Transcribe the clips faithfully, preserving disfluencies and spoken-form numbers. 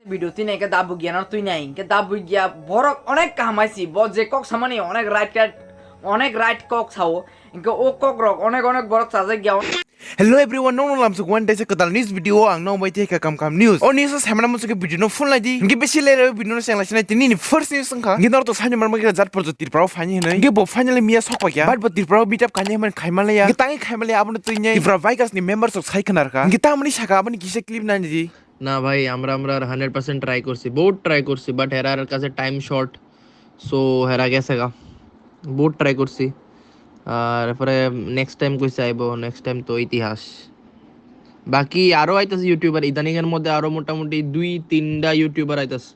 Video twi nai khe da bugya no twi nai. Hwnkhe da bugya borok onek kaham hai si. Bo je kok samani onek right, right, onek right kok sao. Hwnkhe o kok rok onek onek borok chajak ya. Hello everyone, nono lamsuk one day se kwtal news video o ang nong bai tei kam kam news. O news o samana muchuk video no phone lai di. Hwnkhe besi lere video no cheng lai sinai tini ni first news wngkha. Hwnkhe nor to sani marma khe jat porjo Tripura o phani hinwi. Hwnkhe bo finally miya sok pakya. But bo Tripura o meet up kanya man khai malaya. Hwnkhe tangi khai malaya abono twi nai. Tripura Bikers ni members rok sai khnar kha. Hwnkhe tamani saka aboni kisa clip nai di. না ভাই, আমরা, আমরা আর hundred percent try করছি, বহুত ট্রাই করছি, বাট হেরার কাছে time short. So হেরা গেছে গা, বহুত ট্রাই করছি। আর এরপরে নেক্সট টাইম কইছে আইবো, নেক্সট টাইম তো ইতিহাস। বাকি আরো আইতাছে ইউটিউবার, ইদানিং এর মধ্যে আরো মোটামুটি দুই তিনটা ইউটিউবার আইতাছে।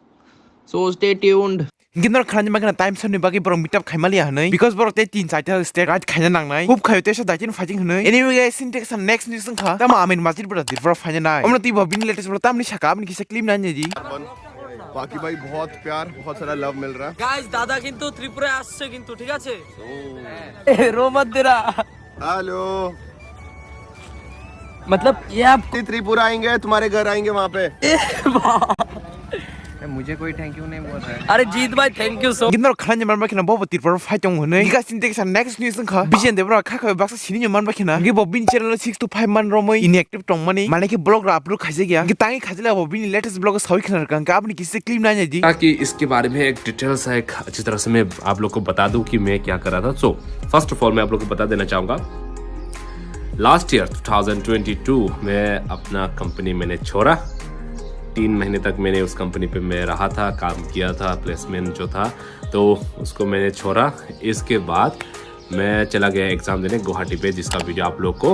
So stay tuned. Hwnkhe norok khlaina bagwi time shot ni bagwi borok meet up khai maliya hinwi, because borok tei tin charta state ride khaina nangnai. Hub khaio teisa daitino fighting hinwi. Anyway guys, sini teisa next news wngkha. Tamo Amin Masjid bwrwi Tripura phaina nai. Omno twibo bini latest bwrwi tamni saka aboni kisa clip nai nai di. बाकी भाई बहुत प्यार, बहुत सारा लव मिल रहा है। গাইস, দাদা কিন্তু ত্রিপুরায় আসছে কিন্তু, ঠিক আছে? এ, রোমাত দেরা। हेलो। मतलब ये आप त्रिपुरा आएंगे, तुम्हारे घर आएंगे वहाँ पे। ए, वाह। ए, मुझे कोई थैंक यू नहीं बोल रहा है। अरे जीत भाई, thank you so. Hwnkhe norok khlaina manba kheno bobo Tripura phai tongo hinwi. Hwnkhe sini teisa next news wngkha. Bijen Debra kha kha baksa sini manba kheno. Hwnkhe bo bini channel six to five man romwi inactive tongmani. Mane khe vlog rok upload khaijak ya. Hwnkhe tangi khaijak le bo bini latest vlog o sawi khna rwkha. Hwnkhe aboni kisa clip nai nai di. ताकि इसके बारे में एक डिटेल सा एक अच्छी तरह से मैं आप लोग को बता दूं कि मैं क्या कर रहा था। सो फर्स्ट ऑफ ऑल मैं आप लोग को बता देना चाहूँगा, last year twenty twenty two में अपना कंपनी मैंने छोड़ा। तीन महीने तक मैंने उस कंपनी पे मैं रहा था, काम किया था, प्लेसमेंट जो था, तो उसको मैंने छोड़ा। इसके बाद मैं चला गया एग्ज़ाम देने गुवाहाटी पे, जिसका वीडियो आप लोग को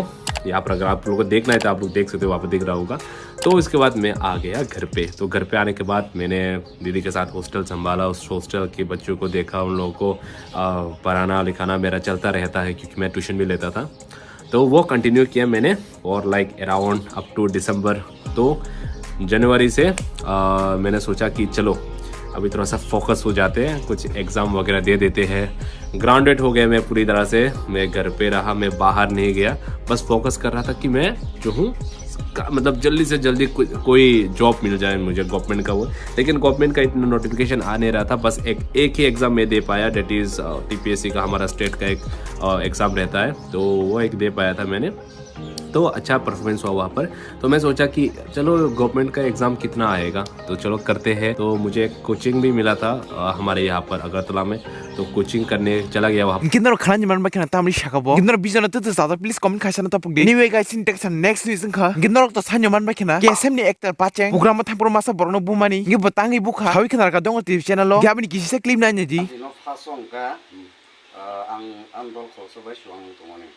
यहाँ पर, अगर आप लोग को देखना है तो आप लोग देख सकते हो, वहाँ पर दिख रहा होगा। तो इसके बाद मैं आ गया घर पे। तो घर पे आने के बाद मैंने दीदी के साथ हॉस्टल संभाला, उस हॉस्टल के बच्चों को देखा, उन लोगों को, अ, पढ़ाना लिखाना मेरा चलता रहता है, क्योंकि मैं ट्यूशन भी लेता था। तो वो कंटिन्यू किया मैंने, और लाइक अराउंड अप टू दिसंबर। तो जनवरी से, अ, मैंने सोचा कि चलो अभी थोड़ा सा फोकस हो जाते हैं, कुछ एग्ज़ाम वगैरह दे देते हैं। ग्राउंडेड हो गया मैं पूरी तरह से, मैं घर पे रहा, मैं बाहर नहीं गया, बस फोकस कर रहा था कि मैं जो हूँ का-, मतलब जल्दी से जल्दी को-, कोई जॉब मिल जाए मुझे गवर्नमेंट का वो। लेकिन गवर्नमेंट का इतना नोटिफिकेशन आ नहीं रहा था, बस एक, एक ही एग्ज़ाम मैं दे पाया, डेट इज़ टीपीएससी का, हमारा स्टेट का एक एग्ज़ाम रहता है, तो वो एक दे पाया था मैंने। तो अच्छा परफॉर्मेंस हुआ वहाँ पर। तो मैं सोचा कि चलो गवर्नमेंट का एग्ज़ाम कितना आएगा, तो चलो करते हैं। तो मुझे कोचिंग भी मिला था, अ, हमारे यहाँ पर अगरतला में, तो कोचिंग करने चला गया वहाँ। Hwnkhe norok khlaina manba kheno tamni saka bo. Hwnkhe norok bijano twi twi sajak, please comment khaisano tapuk di. Anyway guys, sini teisa next news wngkha. Hwnkhe norok to sani manba kheno K S M ni actor Pacheng program o thangphuru masa borokno bumani. Hwnkhe bo tangwi bukha. Sawi khna rwkha dongo T V channel o. Hwnkhe aboni kisa clip nai nai di. Asino first o hwnkha, ah, ang, ang dol khoroksa bai suang tongmani.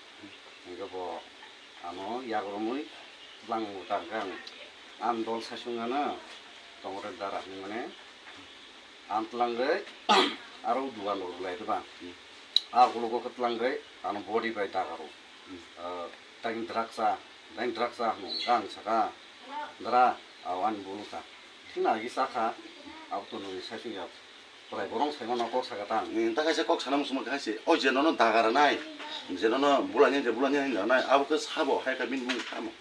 Hwnkhe bo ano yakrumwi twlang bo ta hwnkhe ang, ang dol saichung ano tongre dara hinmani ang twlangwi aro dugan rok lai diba. A ulo khe twlangwi ano body bai daga rw. Ah, tang draksa, tang draksa hwnwi ang saka dara, ah, ani bulu ta. Thina agi sakha, abo to nungni saichung ya. Prai borong saimano kok saka tang. Ni ta kaisa kok sana musuma kaisa. O je nono daga ranai. Je nono bulanya, je bulanya hinwi ranai. Abo khe sabo hai ka bini mung samo.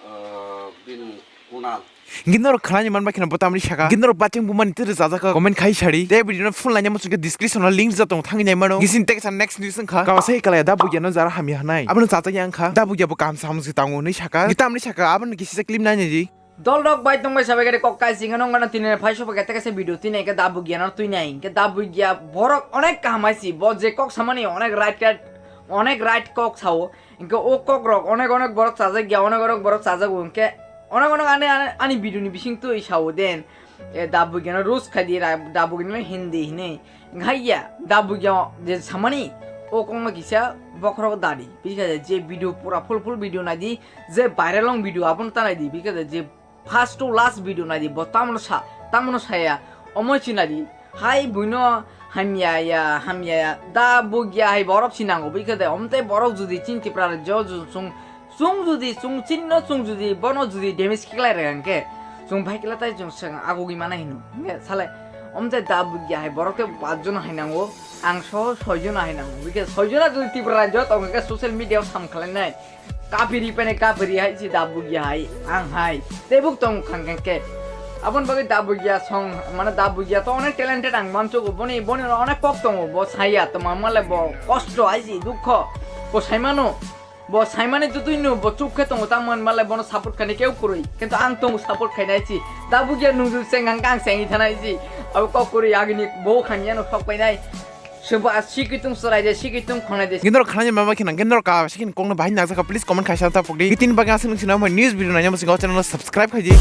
Ah, bini mung Kunal. Hwnkhe norok khlaina manba kheno bo tamni saka. Hwnkhe norok Pacheng bumani twi rwchajak kha comment khai sadi. Tei video no full naina muchungkhe description o link rijak tongo thangwi naimano. Hwnkhe sini teisa next news wngkha. Kawasai kalaya da bugya no jara hamya hwnai. Abono chajak ya wngkha. Da bugya bo kaham samung se tango hwnwi saka. Hwnkhe tamni saka abono kisa clip nai nai di. Dol rok bai tong bai sabai gari kok kai sing no ngana tini phai sopa kete kese video tini ke da bugya no twi nai ke da bugya borok onek kaham hai si bo je kok samani onek right right onek right kok sao hingke o kok rok onek onek borok chajak ya onek onek borok chajak o hingke onek onek ani ani ani video ni bising twi sao den e da bugya no roast khai di da bugya no hindi hini. Haiya, da bugya je samani, o kongma kisa bokhorok dadi. Bikha je video pura full full video naidi, je viral long video abono ta naidi. Bikha je first to last video naidi, bo tamono sa, tamono saya, omo si naidi. Hai buino hamya ya, hamya ya, da bugya hai borok si nango. Bikha je omte borok judi chin Tripura rajyo ju sung Chwng judi, chwng chinno chwng judi, bono judi damage khe klai rega hwnkhe, chwng bai kla tai chwng swkang agugwi mana hino. Hwnkhe salai, omte da bugya hai borok tei pachjon hai nango, ang soho soijon hai nango. Hwnkhe soijon judi Tripura rajyo tongo hwnkhe social media o sam khlainai. Kapiri pene kapiri hai si da bugya hai, ang hai. Tei buk tong khang khe. Aboni bagwi Dabugia song, mane Dabugia to onek talented ang mansugo, boni, boni onek kok tongo, bo saiya, to mamale bo kosto aisi, dukho, bo saimano, bo saimani jutui no, bo chuk khe tongo, tamo male bono support khainai keu kwrwi, kintu ang tongo support khainai si, Dabugia nungju seng ang kang seng ithana si, abo kok kwrwi agini bo khaniya no sok painai. Sobo a sikitwng chwraide, sikitwng khongnade. Gendro khanani mama khina, gendro ka sikini kokno bahai najaka, please comment khaisa ta pokdi. Bitin bagwi aswk nung sinamai news video nainama singo channel subscribe khaidi.